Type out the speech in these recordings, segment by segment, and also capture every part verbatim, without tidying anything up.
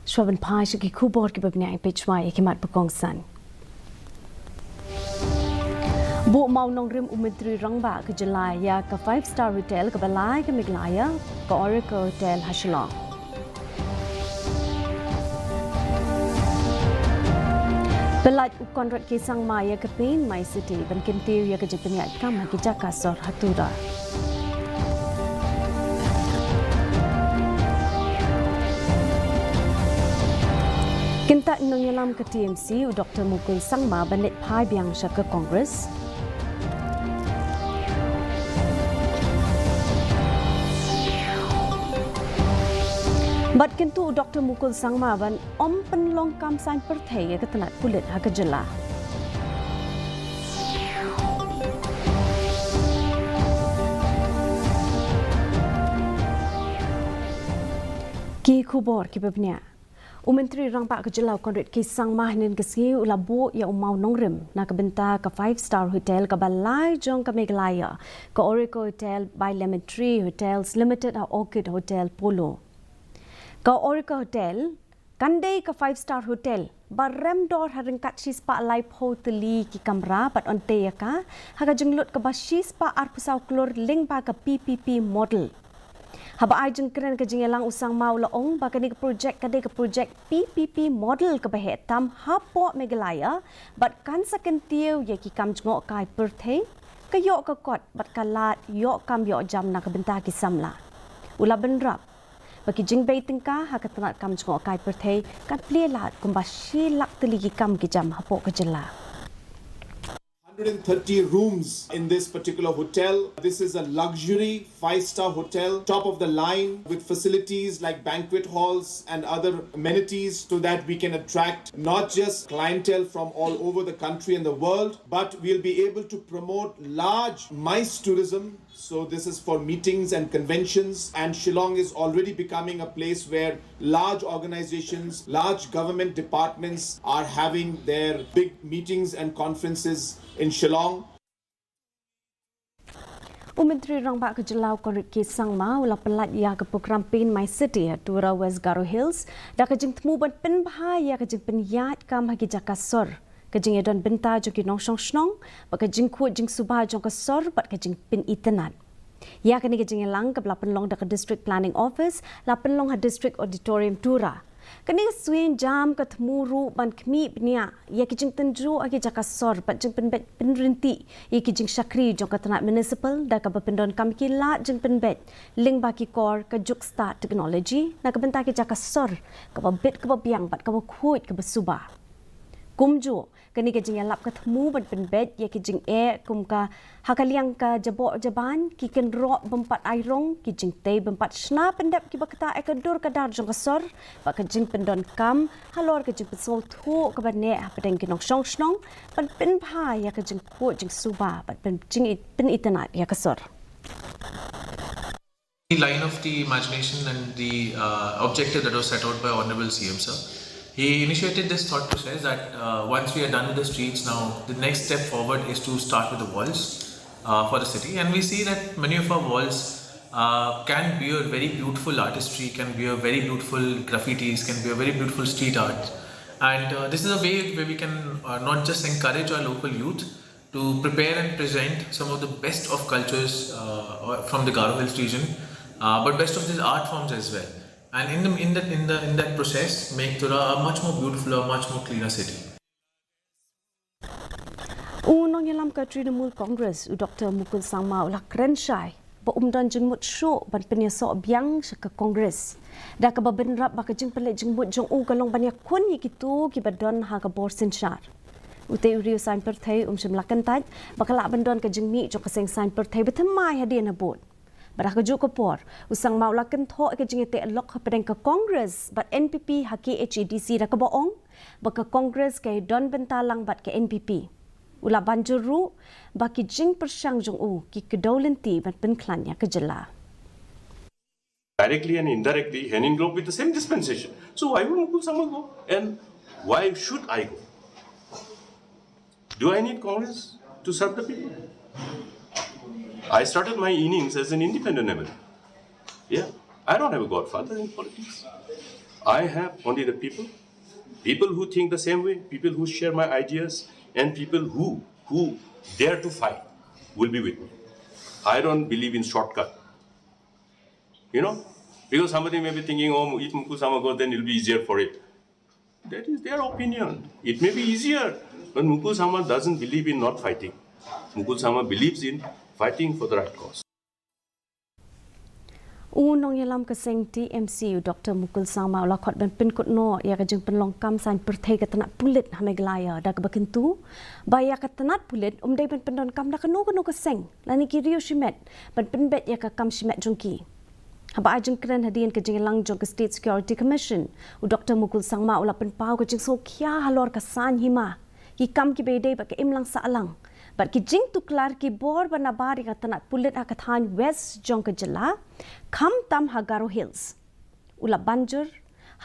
Shuwa ban phai sha ki khubor kiba bniah, peit shuwa ïa ki mat ba kongsan. Buh mawnongrim u Myntri Rangbah ka jylla ïa ka five star hotel kaba lai ka Meghalaya, ka Aurika Hotel ha Shillong. Pyllait u Conrad K Sangma ïa ka Paint My City ban kyntiew ïa ka jingpynïaid kam ha ki jaka sor ha Tura. Kyntait nongïalam ka T M C u Doctor Mukul Sangma ban leit phai biang sha ka Congress. Bad kyntu u Doctor Mukul Sangma ban ym pynlong kam saiñ pyrthei ïa ka tnat pulit ha ka jylla. Ki khubor kiba bniah. U Myntri Rangbah ka jylla u Conrad K Sangma hynnin ka sngi u la buh ïa u mawnongrim na ka bynta ka five star hotel kaba lai jong ka Meghalaya, ka Aurika Hotel by Lemon Tree Hotels Limited ha Orchid Hotel Polo. Ka Aurika Hotel kan dei ka five star hotel ba rem dor ha ryngkat shispah laiphew tylli ki kamra bad yn tei ïa ka ha ka jinglut kaba shispah arphew saw klur lyngba ka P P P model. Haba ai jingkren ka jingïalang, u Sangma u la ong ba kane ka projek ka dei ka projek P P P model kaba heh tam hapoh Meghalaya bad kan sa kyntiew ïa ki kam jngohkai pyrthei, ka ïoh ka kot bad ka lad ïoh kam ïoh jam na ka bynta ki samla. U la bynrap ba ki jingbei tyngka ha ka tnat kam jngohkai pyrthei kan plie lad kumba shi lak tylli ki kam ki jam hapoh ka jylla. Hundred and thirty rooms in this particular hotel. This is a luxury five-star hotel, top of the line, with facilities like banquet halls and other amenities, so that we can attract not just clientele from all over the country and the world, but we'll be able to promote large MICE tourism. So this is for meetings and conventions, and Shillong is already becoming a place where large organizations, large government departments are having their big meetings and conferences in Shillong. U Myntri Rangbah ka jylla u Conrad K Sangma u la pyllait ïa ka program Paint My City ha Tura, West Garo Hills da ka jingthmu ban pynbha ïa ka jingpynïaid kam ha ki jaka sor, ka jingïadon bynta jong ki nongshong shnong bad ka jingkhuid jingsuba jong ka sor bad ka jingpynitynnad. Ïa kane ka jingïalang kaba la pynlong da ka District Planning Office la pynlong ha District Auditorium Tura. Kane ka suiñ jam ka thmu ruh ban khmih bniah ïa ki jingtynjuh ha ki jaka sor bad jingpynbeit pynryntih ïa ki jingshakri jong ka tnat municipal da kaba pyndonkam ki lad jingpynbeit lyngba ki kor ka juk stad technology na ka bynta ki jaka sor kaba bit kaba biang bad kaba khuid kaba suba. Kumjuh, kane ka jingïalap ka thmu ban pynbeit ïa ki jingeh kum ka ha ka liang ka jaboh jaban, ki kynroh bympat airong, ki jingtei bympat shna pyndep kiba ktah ïa ka dur ka dar jong ka sor bad ka jingpyndonkam halor ka jingpynsngewthuh kaba neh hapdeng ki nongshong shnong ban pynbha ïa ka jingkhuid jingsuba bad pyn-, jing-, pynitynnad ïa ka sor. The line of the imagination and the uh, objective that was set out by Honorable C M Sir. He initiated this thought process that uh, once we are done with the streets now, the next step forward is to start with the walls uh, for the city. And we see that many of our walls uh, can bear very beautiful artistry, can bear very beautiful graffitis, can bear very beautiful street art. And uh, this is a way where we can uh, not just encourage our local youth, to prepare and present some of the best of cultures uh, from the Garo Hills region, uh, but best of these art forms as well. And in the in that in the in that process, make Tura a much more beautiful, a much more cleaner city. U nongïalam ka Trinamool Congress, u Doctor Mukul Sangma, u la kren shai ba um don jingmut shuh ban pynïasoh biang sha ka Congress da kaba bynrap ba ka jingpynleit jingmut jong u ka long ban ïakhun ïa kito kiba don ha ka bor synshar. Utei u riew saiñ pyrthei um shym la kyntait ba ka lah ban don ka jingmih jong ka seng saiñ pyrthei ba thymmai hadien habud. Bad ha kajuh ka por, u Sangma u la kynthoh ïa ka jingïateh lok hapdeng ka Congress bad N P P ha K H A D C da kaba ong ba ka Congress ka ïadon bynta lang bad ka N P P. U la ban jur ruh ba ki jingpyrshang jong u ki kdew lynti ban pynkhlaiñ ïa ka jylla. Directly and indirectly hand in glove with the same dispensation. So why would Mukul Sangma go? And why should I go? Do I need Congress to serve the people? I started my innings as an independent M L A. Yeah, I don't have a godfather in politics. I have only the people, people who think the same way, people who share my ideas, and people who who dare to fight will be with me. I don't believe in shortcut. You know, because somebody may be thinking, "Oh, if Mukul Sangma goes, then it'll be easier for it." That is their opinion. It may be easier, but Mukul Sangma doesn't believe in not fighting. Mukul Sangma believes in fighting for the right cause. U nongïalam ka seng T M C u Dr Mukul Sangma u la khot ban pynkut noh ïa ka jingpynlong kam saiñ pyrthei ka tnat pulit ha Meghalaya da kaba kyntu ba ïa ka tnat pulit um dei ban pyndonkam da kano kano ka seng lane ki riew shimet ban pynbeit ïa ka kam shimet jong ki. Haba ai jingkren hadien ka jingïalang jong ka State Security Commission, u Dr Mukul Sangma u la pynpaw ka jingsngewkhia halor ka saiñ hima, ki kam kiba ïadei bad ka imlang sahlang bad ki jingtuklar ki bor ba nabar ïa ka tnat pulit ha ka thaiñ West jong ka jylla, khamtam ha Garo Hills. U la ban jur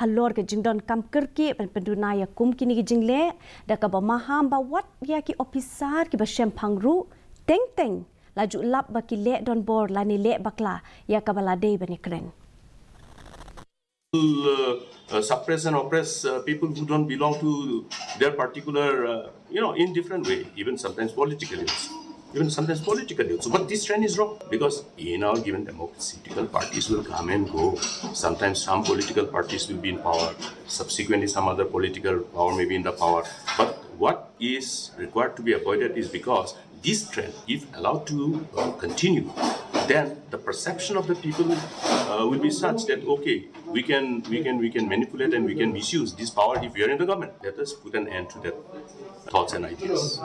halor ka jingdonkam kyrkieh ban pynduna ïa kum kine ki jingleh da kaba maham ba wat ïa ki ophisar kiba shemphang ruh teng teng la ju lap ba ki leh donbor lane leh bakla ïa kaba la dei ban ïakren. uh, uh, suppress and oppress uh, people who don't belong to their particular, uh, you know, in different way, even sometimes politically also. Even sometimes politically also. But this trend is wrong because in our given democracy, political parties will come and go. Sometimes some political parties will be in power. Subsequently, some other political power may be in the power. But what is required to be avoided is because this trend, if allowed to uh, continue, then the perception of the people uh, will be such that, okay, we can we can we can manipulate and we can misuse this power if we are in the government. Let us put an end to that thoughts and ideas.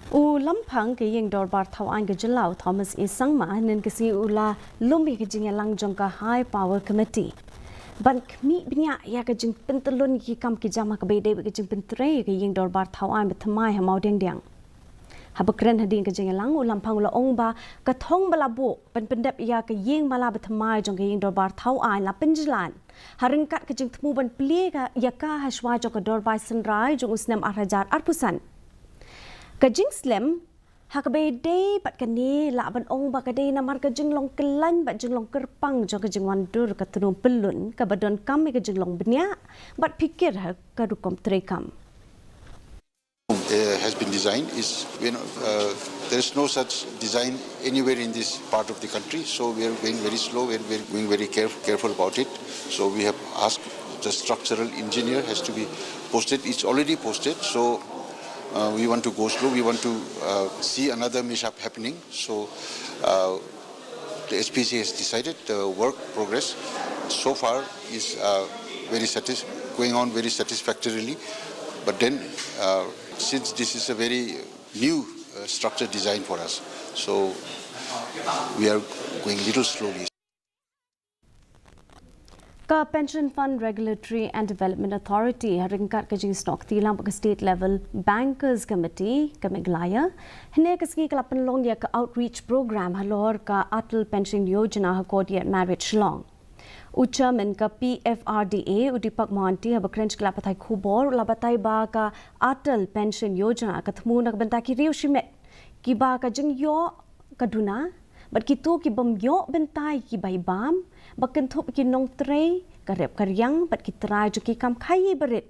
U Lamphang ka ïing dorbar thaw aiñ ka jylla u Thomas A Sangma hynnin ka sngi u la lum ïa ka jingïalang jong ka High Power Committee ban khmih bniah ïa ka jingpyntyllun ki kam ki jam ha kaba ïadei bad ka jingpyntrei ïa ka ïing dorbar thaw aiñ ba thymmai ha Mawdiangdiang. Haba kren hadien ka jingïalang u Lamphang u la ong ba ka thong ba la buh ban pyndep ïa ka ïing mala ba thymmai jong ka ïing dorbar thaw aiñ la pynjlan ha ryngkat ka jingthmu ban plie ïa ka hashwa jong ka dorbar synrai jong u snem ar hajar arphew san. Ka jingslem ha kaba ïadei bad kane lah ban ong ba ka dei namar ka jinglong kyllaiñ bad jinglong kyrpang jong ka jingwan dur ka tnum pyllun kaba donkam ïa ka jinglong bniah bad phikir ha ka rukom treikam. Uh, has been designed is, you know, uh, there is no such design anywhere in this part of the country, so we are going very slow, we are, we are going very care, careful about it. So we have asked the structural engineer has to be posted. It's already posted, so uh, we want to go slow. We want to uh, see another mishap happening. So uh, the S P C has decided the work progress so far is uh, very satis- going on very satisfactorily. But then, uh, since this is a very new uh, structure design for us, so we are going little slowly. Ka Pension Fund Regulatory and Development Authority ha ryngkat ka jingsnohkti lang bad ka State Level Bankers Committee ka Meghalaya, hynne ka sngi ka la pynlong ïa ka outreach program halor ka Atal Pension Yojana ha Courtyard Marriott Shillong. U Chairman ka P F R D A u Deepak Mohanty haba kren sha ki lad pathai khubor u la batai ba ka Atal Pension Yojana ka thmu na ka bynta ki riew shimet kiba ka jingïoh ka duna bad kito ki bym ïoh bynta ïa ki bai bam ba kynthup ki nongtrei, ka rep ka riang bad ki trai jong ki kam khaïi barit.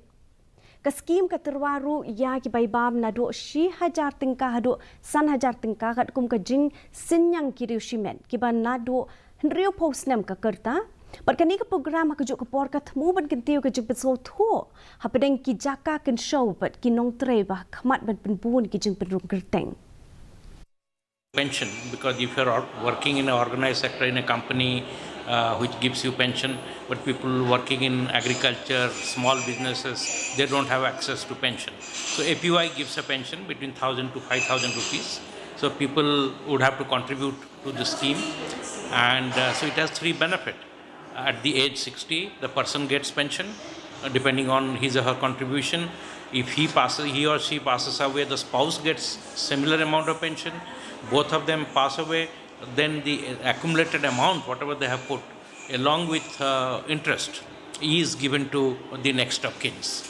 Ka skim ka tyrwa ruh ïa ki bai bam naduh shi hajar tyngka haduh san hajar tyngka katkum ka jingsynñiang ki riew shimet kiba naduh hynriewphew snem ka rta. Bad kane ka program ha kajuh ka por ka thmu ban kyntiew ka jingpynsngewthuh hapdeng ki jaka kynshew bad ki nongtrei ba khmat ban pynbun ki jingpynrung kyrteng. Pension, because if you're working in an organized sector in a company uh, which gives you pension, but people working in agriculture, small businesses, they don't have access to pension. So A P Y gives a pension between thousand to five thousand rupees. So people would have to contribute to the scheme, and uh, so it has three benefits. At the age sixty, the person gets pension uh, depending on his or her contribution. If he passes, he or she passes away, the spouse gets similar amount of pension. Both of them pass away, then the accumulated amount, whatever they have put, along with uh, interest, is given to the next of kins.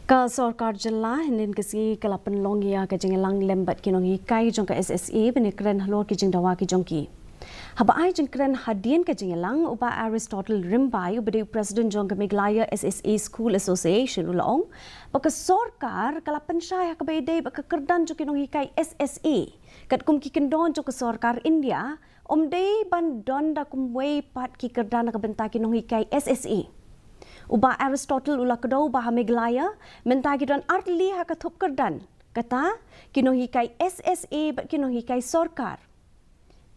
Ka sorkar jylla hynnin ka sngi ka la pynlong ïa ka jingïalang lem bad ki nonghikai jong ka S S A ban ïakren halor ki jingdawa ki jong ki. Haba ai jingkren hadien ka jingïalang, u Bah Aristotle Rymbai, uba dei u President jong ka Meghalaya S S A School Association, u la ong ba ka sorkar ka la pynshai ha kaba ïadei bad ka kyrdan jong ki nonghikai S S A katkum ki kyndon jong ka sorkar India, ym dei ban don da kumwei pat ki kyrdan na ka bynta ki nonghikai S S A. U Bah Aristotle u la kdew ba ha Meghalaya mynta ki don artylli ha ka thup kyrdan, kata ki nonghikai S S A bad ki nonghikai sorkar.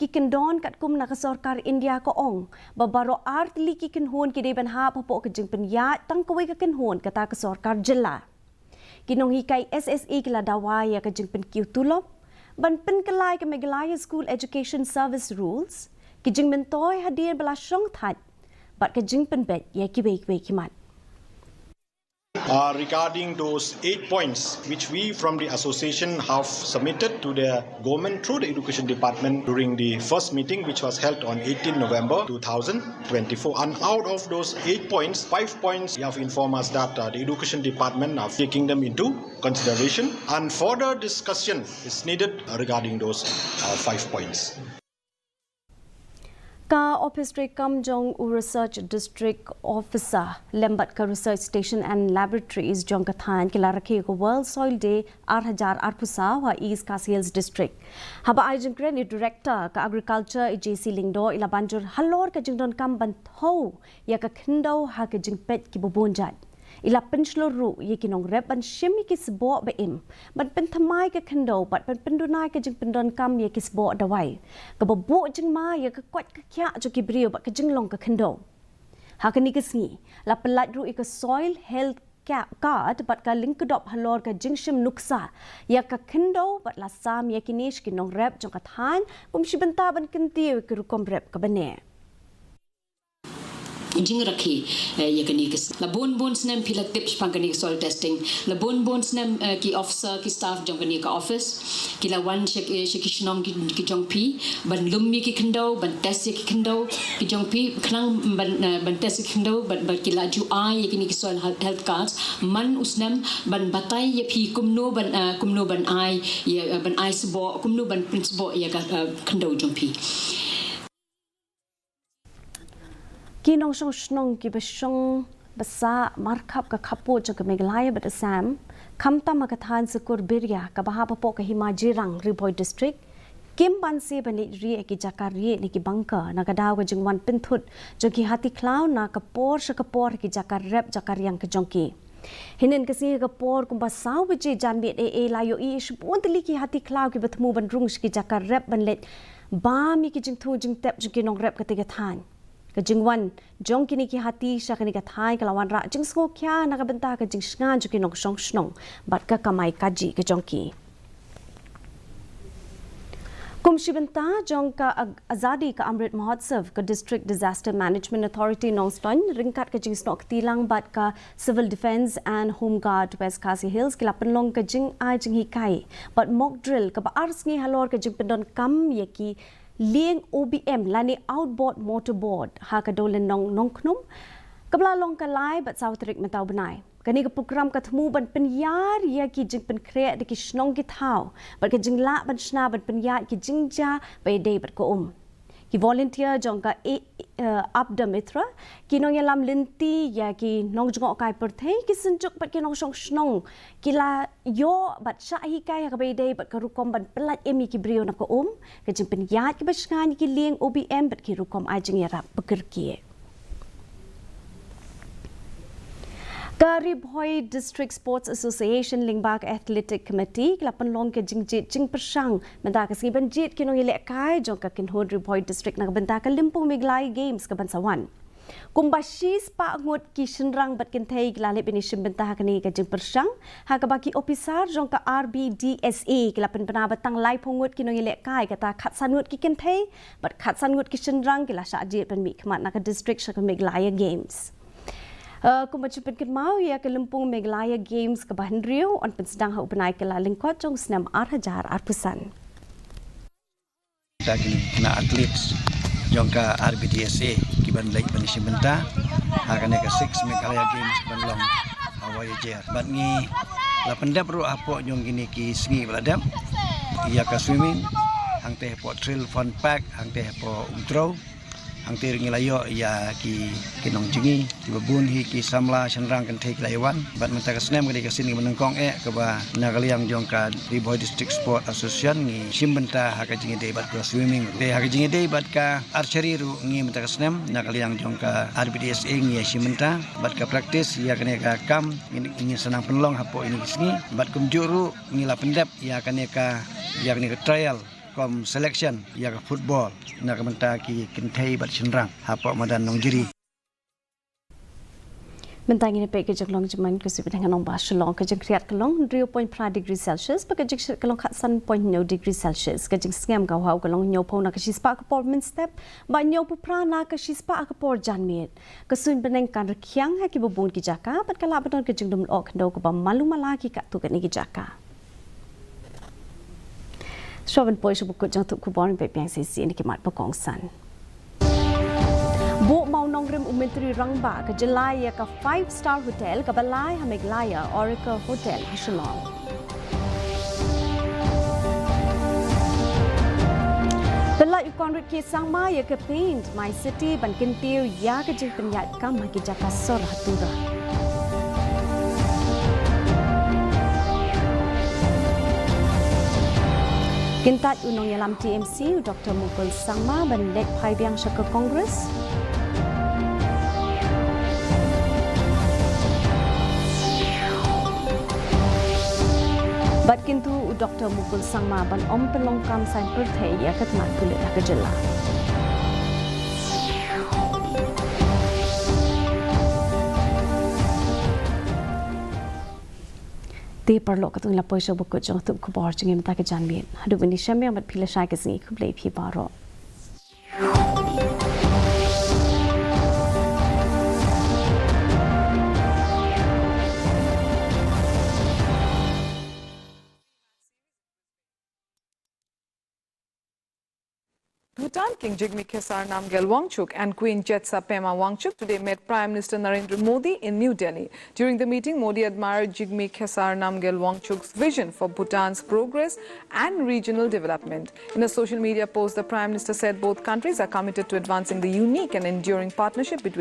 Ki kyndon katkum na ka sorkar India ka ong ba baroh artylli ki kynhun ki dei ban hap hapoh ka jingpynïaid tang kawei ka kynhun, kata ka sorkar jylla. Ki nonghikai S S A ki la dawa ïa ka jingpynkiew tulop, ban pynkylla ïa ka Meghalaya School Education Service Rules, ki jingmyntoi hadien ba la shongthait, bad ka jingpynbeit ïa kiwei kiwei ki mat. Uh, regarding those eight points which we from the association have submitted to the government through the education department during the first meeting, which was held on eighteenth November two thousand twenty-four. And out of those eight points, five points you have informed us that uh, the education department are taking them into consideration and further discussion is needed regarding those uh, five points. Ka ophis treikam jong u Research District Officer lem bad ka Research Station and Laboratories jong ka thaiñ ki la rakhe ïa ka World Soil Day ar hajar arphew saw ha East Khasi Hills District. Haba ai jingkren ïa u Director ka Agriculture, i J C Lyngdoh, i la ban jur halor ka jingdonkam ban thew ïa ka khyndew ha ka jingpeit kiba bun jait. I la pynshlur ruh ïa ki nongrep ban shim ïa ki sboh ba im, ban pynthymmai ka khyndew bad ban pynduna ïa ka jingpyndonkam ïa ki sboh dawai kaba buh jingma ïa ka koit ka khiah jong ki briew bad ka jinglong ka khyndew. Ha kane ka sngi la pyllait ruh ïa ka Soil Health Ca- Card bad ka lyngkdop halor ka jingshim nuksa ïa ka khyndew bad la sam ïa kine sha ki nongrep jong ka thaiñ kum shi bynta ban kyntiew ïa ka rukom rep kaba neh. Jingrakhe ïa kane ka, la bun bun snem phi la tip shaphang kane ka soil testing, la bun bun snem ki officer ki staff jong kane ka office ki la wan sha ki shnong ki jong phi ban lum ïa ki khyndew, ban test ïa ki khyndew ki jong phi, khnang ban test ïa ki khyndew, ban ki la ju ai ïa kine ki soil health cards man u snem ban batai ïa phi kumno ban kumno ban ai ïa ban ai sboh, kumno ban pynsboh ïa ka khyndew jong phi. Ki nongshong shnong kiba shong ba sah markhap ka khappud jong ka Meghalaya bad Assam, khamtam ha ka thaiñ Sukur Biria kaba hap hapoh ka Hima Jirang, Ri Bhoi District, kim banse ban leit rieh ha ki jaka rieh ne ki bunker na ka daw ka jingwan pynthut jong ki hati khlaw na ka por sha ka por ha ki jaka rep jaka riang ka jong ki. Hynnin ka sngi ha ka por kumba saw baje janmiet ei ei la ïohi shibun tylli ki hati khlaw kiba thmu ban rung sha ki jaka rep ban leit bam ïa ki jingthung jingtep jong ki nongrep katei ka thaiñ. Ka jingwan jong kine ki hati sha kane ka thaiñ ka la wanrah jingsngewkhia na ka bynta ka jingshngaiñ jong ki nongshong shnong bad ka kamai kajih ka jong ki. Kum shi bynta jong ka Azadi ka Amrit Mahotsav, ka District Disaster Management Authority Nongstoiñ ryngkat ka jingsnoh kti lang bad ka Civil Defence and Home Guard West Khasi Hills ki la pynlong ka jingai jinghikai bad mock drill kaba ar sngi halor ka jingpyndonkam ïa ki lieng O B M lane outboard motorboard ha ka Dewlynnong Nongkhnum, kaba la long ka lai bad saw tarik mynta u bnai. Kane ka prokram ka thmu ban pynïar ïa ki jingpynkhreh da ki shnong ki thaw bad ka jinglah ban shna ban pynïaid ki jingjia ba ïadei bad ka um. Ki volunteer jong ka APDA Mitra, ki nongïalam lynti ïa ki nongjngohkai pyrthei, ki synjuk bad ki nongshong shnong ki la ïoh bad shah hikai ha kaba ïadei bad ka rukom ban pyllait im ïa ki briew na ka um, ka jingpynïaid kaba shngaiñ ïa ki lieng O B M bad ki rukom ai jingïarap ba kyrkieh. Ka Ri Bhoi District Sports Association lyngba ka Athletic Committee ki la pynlong ka jingjied jingpyrshang mynta ka sngi ban jied ki nongïalehkai jong ka kynhun Ri Bhoi District na ka bynta ka Lympung Meghalaya Games ka ban sa wan. Kumba shispah ngut ki shynrang bad kynthei ki la leit ban ïashim bynta ha kane ka jingpyrshang, ha kaba ki ophisar jong ka R B D S A ki la pynbna ba tang laiphew ngut ki nongïalehkai, kata khatsan ngut ki kynthei bad khatsan ngut ki shynrang ki la shah jied ban mihkhmat na ka district sha ka Meghalaya Games. Kumba jingpynkynmaw ïa ka Lympung Meghalaya Games kaba hynriew yn pynsdang ha u bnai Kyllalyngkot jong u snem ar hajar arphew san. Kita kine na athletes jong ka R B D S A ki ban leit ban ïashim bynta ha kane ka six Meghalaya Games ban long ha Voyager. Bad ngi la pyndep ruh hapoh jong kine ki sngi ba la dep ïa ka swimming ha Hangtei hapoh Trail Fun Park, hangtei hapoh Umtrew. Hangtei ruh ngi la ïoh ïa ki, ki nongjngi, kiba bun hi ki samla shynrang kynthei ki la ïa wan. Bad mynta ka snem ka dei ka sien kaba nyngkong eh kaba na ka liang jong ka Ri Bhoi District Sport Association ngi shim bynta ha ka jingïadei bad ka swimming. Te ha ka jingïadei bad ka archery ruh ngi mynta ka snem na ka liang jong ka R B D S A ngi ïa shim bynta bad ka practice ïa kane ka kam ngi, ngi sa nang pynlong hapoh ine ki sngi. Bad kumjuh ruh ngi la pyndep ïa kane ka, ïa kane ka trial kum selection ïa ka football na ka bynta ki kynthei bad shynrang hapoh madan Nongjri. Mynta ngin ïa peit ka jinglong jingman ka suiñ bneng ha nongbah Shillong. Ka jingkhriat ka long hynriew point phra degree Celsius bad ka jingshit ka long khatsan point hynñiew degree Celsius. Ka jingsngem ka hau ka long hynñiewphew na ka shispah ka por mynstep bad hynñiewphew phra na ka shispah ka por janmiet. Ka suiñ bneng kan rkhiang ha kiba bun ki jaka bad ka lah ban don ka jingdum lyoh khyndew kaba malu mala ha ki katto katne ki jaka. Shuwa ban poi sha ba kut jong ka tnat khubor, ngin peit biang sa shisien ïa ki mat ba kongsan. Buh mawnongrim u Myntri Rangbah ka jylla ïa ka five star hotel kaba lai ha Meghalaya, Aurika Hotel ha Shillong. Pynlait u Conrad K Sangma ïa ka Paint My City ban kyntiew ïa ka jingpynïaid kam ha ki jaka sor ha Tura. Kyntait u nongïalam T M C u Doctor Mukul Sangma ban leit phai biang sha ka Congress. Bad kyntu u Doctor Mukul Sangma ban ym pynlong kam saiñ pyrthei ïa ka tnat pulit ha ka jylla. Te paralok, katto ngi la poi sha ba kut jong ka tnat khubor jong ngi mynta ka janmiet. Haduh ban ïashem biang bad phi lashai ka sngi, khublei phi baroh. Bhutan King Jigme Khesar Namgyel Wangchuk and Queen Jetsa Pema Wangchuk today met Prime Minister Narendra Modi in New Delhi. During the meeting, Modi admired Jigme Khesar Namgyel Wangchuk's vision for Bhutan's progress and regional development. In a social media post, the Prime Minister said both countries are committed to advancing the unique and enduring partnership between